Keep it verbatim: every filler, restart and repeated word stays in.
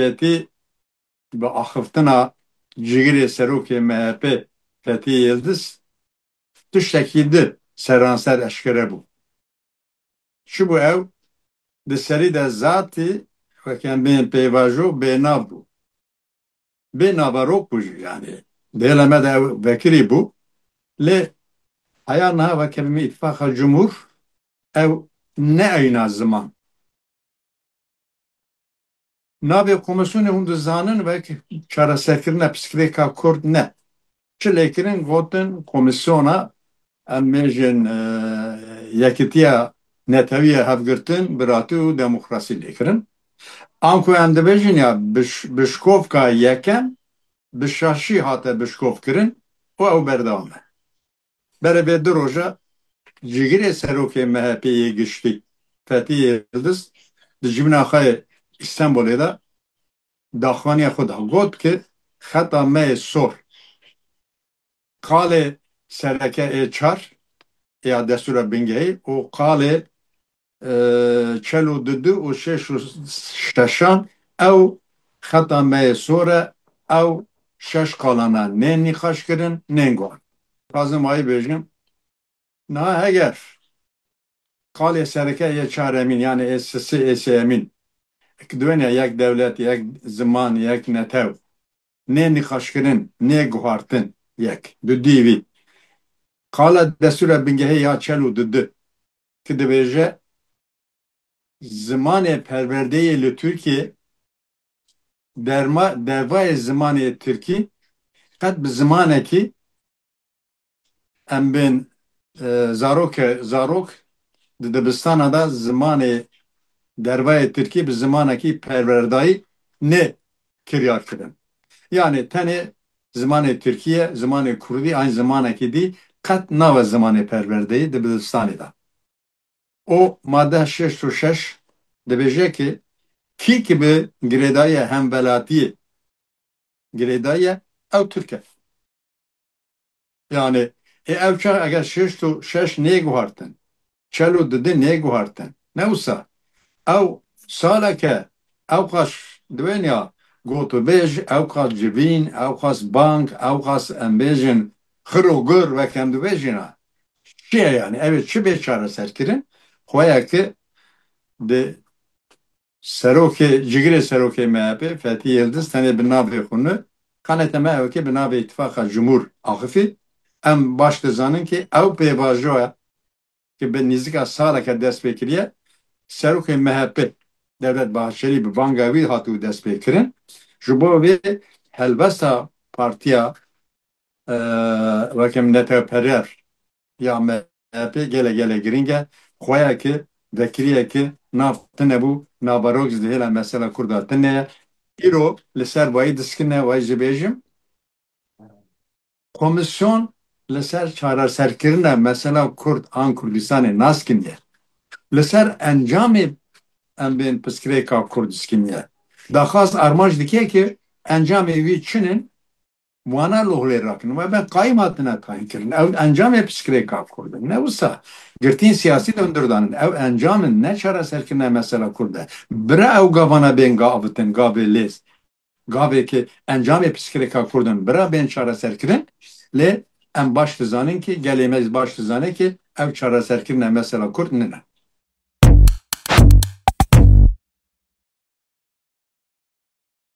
Fetî bi axiftina cigirê serokê M H P Fetî Yildiz tiştekî di seranser eşkere bû. Çi bû ew? Di serî de zatî weke em bên pêvajo bênav bû. Bê naverok bû jî, yanî di hêla me de ew vekirî bû. Lê heya niha weke bimî îtifaqa cumhur ew ne eyna ziman. Navê komîsyonê hûn dizanin wek çareserkirina pirsgirêka Kurd ne. Çi lê kirin? Gotin komîsyona, em bêjin, e, yekitiya netewî ye, hevgirtin, biratî û demokrasî lê kirin. Anku em dibêjin ya biş-, bişkovka yekem bi şaşî hate bişkov kirin û ew berdewam e. Berê vê du roja cigirê serokê M H P'ê yê giştî Fetî Yildiz di civîna xwe yê Îstenbolê de daxwaniya xwe da. Got ki xeta me yê sor, qalê sereke ê çar ya destûra bingehî û qalê, e, çel û dudu û şeş û şeşan ew xeta me yê sor e, ew şeş qalana nên nîqaş kirin, nên guhan. Dixwazim wayî bêjim, niha heger qalê sereke yê çaremîn, yanî ê sisê, ê sêyemîn, ki diwêne yek dewlet, yek ziman, yek netew, nê nîqaşkirin, nê guhartin, yek. Dudî vî. Qala destûra bingehê ya çel û dudu, ki dibêje, zimanê perwerdeyê li Tirkiyê derma, dervayê zimanê tirkî qet bi zimanekî em bên, e, zaroke, zarok di dibistana de zimanê dervayê tirkî bi zimanekî perwerdayî nê kiryar kirin. Yanî tenê zimanê tirkî ye, zimanê kurdî, an zimanekî dî qet nabe zimanê perwerdeyî di dibistanê de. O madde şêst û şeş dibêje ki kî ki bi girêdayî hemwelatiyê girêdayî ye, ew Tirk e. Yanî, ê ew çax eger şêst û şeş nêguhartin, çel û didî nêguhartin, ne wisa? Ew saleke, ew qas diwêniya gotûbêj, ew qas civîn, ew qas bang, ew qas em bêjin xir û gur, wek em dibêjin ha. Çi ye yanî? Ev ê çi bê çareserkirin? Xweya ki di serokê, cigirê serokê M H P, Fetî Yildiz, tenê bi navê xwe ne, kanete me ew ki bi navê Îtifaqa Cumhur axifî. Em baş dizanin ki ew pêvajoya ki bi nîzika saleke dest pê kiriye, serokê M H P Devlet Bahçelî bi banga wî hatibû dest pê kirin. Ji bo vê helbesta partiya, e, weke netewperer ya M H P gelek gelek girîng e. Xweya ki vekiriyeke nav tune bû, naverok jî di hêla mesela Kurda tune ye. Îro li ser wayî diskine, wayî jî bêjim. Komîsyon li ser çareserkirina mesela Kurd an Kurdistanê naskiniye. Li ser encamê em bên pirsgirêka Kurd diskiniye. Daxwaz armanc dike ki encamê wî çin in, wana li holê rakin. We ben qayîm hatine tayîn kirin. Ew encamê pirsgirêka Kurd in. Ne wisa girtiyên siyasî li hundir danin. Ew encam in, ne çareserkirina mesela Kurd e. Bira ew gavana bên gavitin, gavê lêz. Gavê ki encamê pirsgirêka Kurd in, bira bên çareserkirin. Lê em baş dizanin ki, gelê me baş dizane ki ew çareserkirina mesela Kurd nine.